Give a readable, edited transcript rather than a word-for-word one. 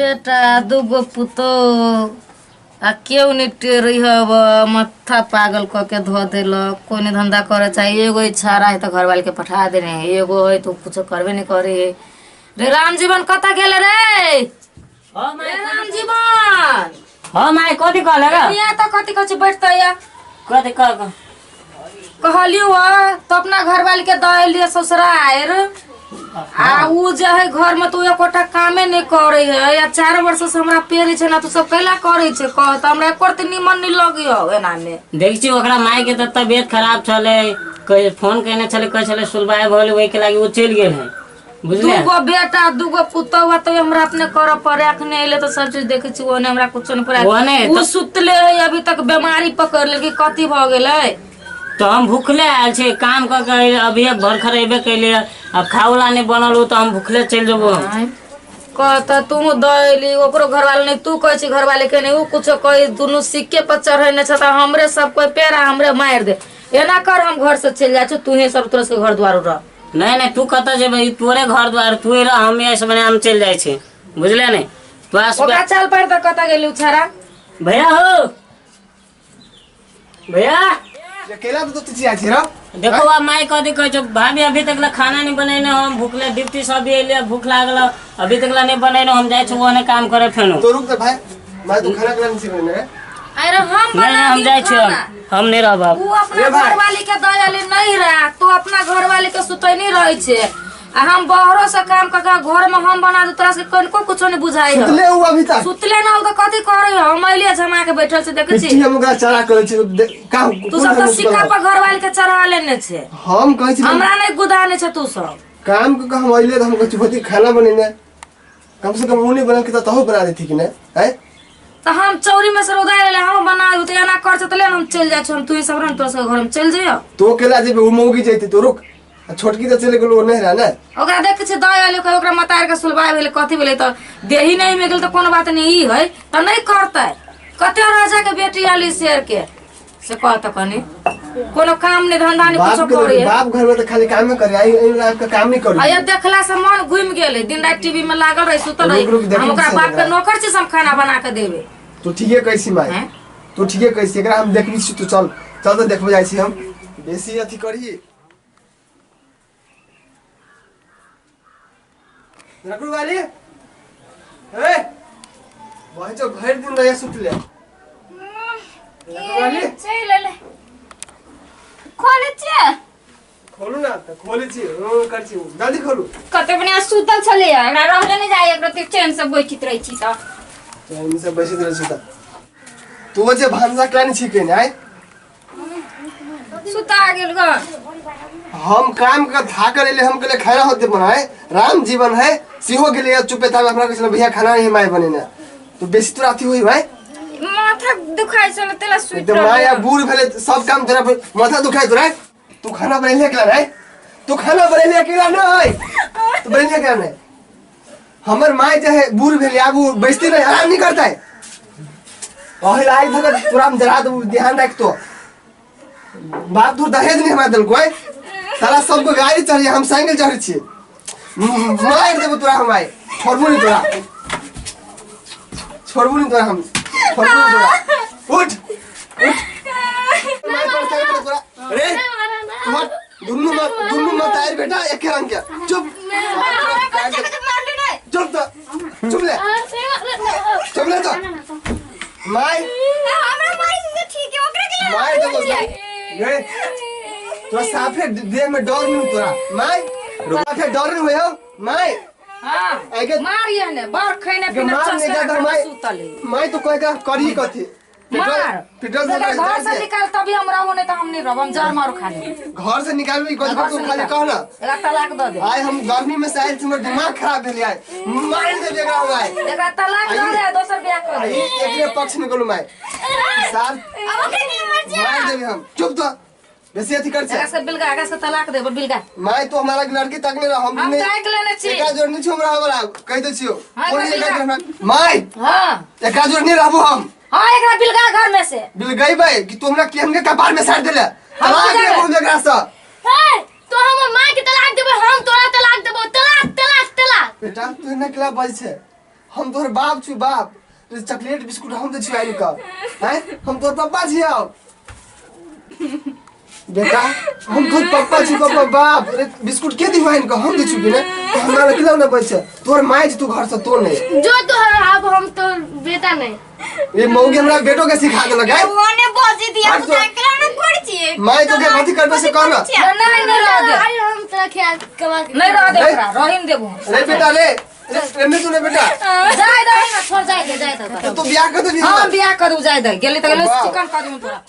बेटा दूगो पुतोह आ केओ नहि टेरै हब माथा पागल कऽ के धऽ देलक। कोइ नहि धंधा करे चाहे, एगो इच्छा रहे तऽ घरवाली के पठा देने है, एगो है तो कुछो करबे नहीं करे है। रे राम जीवन कतऽ गेल रे? हाँ माय। रे राम जीवन। हाँ माय, कथी कहले रे? यहाँ तऽ कथी कहै छै, बैठतै या। कथी कह? कहलियो तो अपना घरवाली के दऽ एलियै ससुरार, आ उ जे है घर में तो एकोटा कामे नहीं करे है। या 4 वर्ष से हमरा पेरे छै ना, तू सब कैला करे छै? कह तऽ हमरा एको रत्ती निमन नहीं लगियो एना में। देख छी, ओकरा माय के तऽ तबियत खराब छलै, फोन केने छलै, कहै छलै सुलबाय भऽ गेलै, ओहिके लागि ओ चलि गेल है, बुझलियै? दूगो बेटा दूगो पुतोह तो हमरा अपने करऽ पड़े। अखने एले तऽ सब चीज देखे छी, ओने हमरा कुछो नहीं पड़े। ओने उ सुतले है अभी तक, बीमारी पकड़ लेलकै, कथी भऽ गेलै? तऽ हम भूखले आयल छी, काम कऽ के अभी भरखर अयबे कैलियै, आब खावला नहि बनल हो तऽ हम भूखले चलि जेबो। कहता तू दऽ एली ओकरो घरवाला नहीं, तू कहै छी घरवाले के नहीं, उ कुछो कही, दुनू सिक्के पर चढ़ेने छ तऽ हमरे सब कोई पेड़ा हमरे मारि दे। एना कर, हम घर से चलि जाइ छी, तूहे सब तोरा सबके घर द्वार रह। नहि नहि, तू कतऽ जेबै? ई तोरे घर द्वार, तू रह, हम ऐसे बने हम चलि जाइ छी, बुझले नहि? तोरा सबके ओकरा चल पर तऽ कतऽ गेली उ छाड़ा? भैया हो भैया। अकेला तो चिचिया छी रो। देखो, आ माय कथी कहै छौ, भाभी अभी तक ला खाना नहीं बनेने, हम भूखले ड्यूटी से अभी एलियै, भूख लागल, अभी तक ला नहीं बनेने, हम जाइ छी ओने काम करे फेनो। तो रुक तो भाई, मैं तो खाना खाना नहीं बने। अरे हम नहीं, बना हम दी जाइ छी, हम खाना। हम नहीं रहब आब। उ अपना रे भाई। घरवाली के दयाली नहीं रह तो अपना घरवाली के सुतैनी रहे छे, आ हम बाहरो से काम कर के घर में हम बना दू, तोरा से कनिको कुछो नहीं बुझाई है। सुतले हूँ अभी तक। सुतले ना हो तो कथी करे हो? हम अइलिए जमा के बैठल से देखै छी। पिट्ठी हम ओकरा चढ़ा कर छी का? तू सब तऽ सिक्का पर घरवाली के चढ़ा लेने छे। हम कहै छी हमरा नहीं गुदाने छे तू सब। काम के हम अइले तऽ हम कहै छी होती खाना बनेने, कम से कम ऊ नहीं बना के तऽ तहु बना देती कि नहीं हैं? तऽ हम चौरी में से रौदा ले हम बना दू, तऽ एना कर छै तऽ ले हम चलि जाइ छी, हम तू सब रह, तोरा सब घर में चलि जइयो। तो अकेला जेबे, ऊ मौगी जैते, तो रुक, आ छोटकी तऽ चलि गेलो, नहीं रहा ने। ओकरा देख छै दऽ आयल, ओकरा मतार के सुलबाय भेलै, कथी भेलै तऽ देही नहीं में गेल तऽ कोनो बात नहीं, ई है तऽ नहीं करतै। कते राजा के बेटी आली शेर के से कहत, कनी कोनो काम नहीं धंधा नहीं बाप कुछो के करे। बाप घर में तो खाली कामे करे, आई आई आपका काम नहीं करी। अये देखला से मन घुमि गेलै, दिन राति टीवी में लागल रही, सुतल रही। रुक, रुक, देखै हम ओकरा छियै बाप के एकरा। नौकर छी से हम खाना बना के देबै? तू ठीके कहै छी माय। हैं? तू ठीके कहै छी, एकरा हम देखबी छी, तू चल चल तऽ देखबो जाइ छी हम। बेसी अथी करही रखू वाली ए वही जो भरि दिन रहे सुतले रखू वाली। चलि एलै, खोलै छियै। खोलू ना तऽ खोलै छी, रो करै छी, जल्दी खोलू। कते बढ़िया सुतल छलै, हमरा रहले नहि जाइ एकरा, चैन से बैठित रहै छी तऽ। चैन से बैसैत रहै छी तऽ तू जे भानसा केना छिकै ने आइ? सुता गेल ग। हम काम का थाकर एले, हम कहले खाना होते बनाए, राम जीवन है सेहो गेले या चुपे था, हमरा कहै भैया खाना नहीं माय बनेने, तो बेसी तोरा अथी होई भाई। माथा दुखाइ छल तेला सुति तो माय रहल। बूढ़ भेले, सब काम तोरा पर, माथा दुखाई तोरा? तू खाना बनेले अकेला नहीं, तू खाना बनेले अकेला नहीं, तू बनेले अकेला नहीं। हमर माय जे है बूढ़ भेले, आब उ बैसते नहीं, आराम नहीं करता है। ओहि आइ धक तोरा हम जरा देबू, ध्यान रख। तो बाप तू दहेज नहीं हमरा देलको है, साला सबको गाड़ी चढ़ी, हम साइकिल चढ़ै छियै। मारि देबो तोरा हम आइ, छोड़बो नहीं तोरा, छोड़बो नहीं तोरा हम, छोड़बो नहीं तोरा। उठ उठ, मार पर साइकिल तोरा रे। तुम्हार दुन्नू मत, दुन्नू मत आयर बेटा एके रंग के। चुप चुप तो चुप ले, चुप ले तो my. हमरा मारी से ठीक है, ओकरा के मार देबो रे तोरा, साफे देह में डर नहीं तोरा my, साफे डर नहीं होय my. हाँ। आगे मारिए ने बड़ खैने के पीने मार नहीं चस्का जाता खा के my. सुतल है। My तो कहे का करी कथी? मार। पेट्रोल से अगर घर से घर निकाल तभी हम रहबो, नहीं तो हम नहीं रहबो, हम जर मारू खाली। से निकालबी कथी? घर तू से खाली निकाल। कह ना। एकरा तलाक दऽ दे। आइ हम गर्मी में से आयल छी, हमर दिमाग खराब भेल आइ, मारि देबे एकरा हम आइ। एकरा तलाक दऽ दे, दोसर बियाह कर आई दे। एकरे पक्ष में गेलु my सार। अब ओकरे के मर्जी। मार देबे हम। चुप तो बेसी अथी कर छे। एकरा से बिलगा, एकरा से तलाक दे बिलगा। My तो हमारा लड़की तक नहीं रहा हम। हम नहीं ताकि लेने छी। एकरा जोड़ नहीं छी हमरा, हमरा कहि दे छियो। हाँ, कोन एकरा एकरा बिलगा। जोड़ हमरा- my. हाँ। एकरा जोड़ नहीं रहबो हम। हाँ, एकरा बिलगा घर में से। बिल गई भाई कि तू हमरा के हमके कपार में साट देले, तलाक बिलगा। ले बोल एकरा से। हे, तो हमर माँ के तलाक देबो, हम तोरा तलाक देबो, तलाक तलाक तलाक। बेटा, तू एना केला बज छे? हम तोहर बाप छु बाप। रे चॉकलेट बिस्कुट हम दे छी आनि कऽ, हैं? हम तोहर पप्पा छियौ बेटा, हम तोहर पप्पा छी, पप्पा बाप। रे बिस्कुट के दिहो आनि कऽ? हम दे छी कि ने? तो हमरा लग किला ना बचे तोहर माय छै, तू घर से तो नहीं जो तोहर, अब हम तो बेटा नहीं। ये मौगी हमरा बेटो के सिखा देलक है। ओने बजी दिया आज तो तो- अकेला ना करै छियै। माय तो के अथी करबे से कह ना। नहीं, नहीं रह दे। अरे हम तोरा ख्याल कमा के नहीं रह दे, नहीं। ओकरा रही ने देबो। रे बेटा रे रे रे सुने बेटा। जाय दे ना, छोड़, जाय दे, जाय दे। तो तू बियाह कर दे। हम बियाह करू, जाय दे, गेली तऽ गेलै। वाह। चिकन कर देबो तोरा।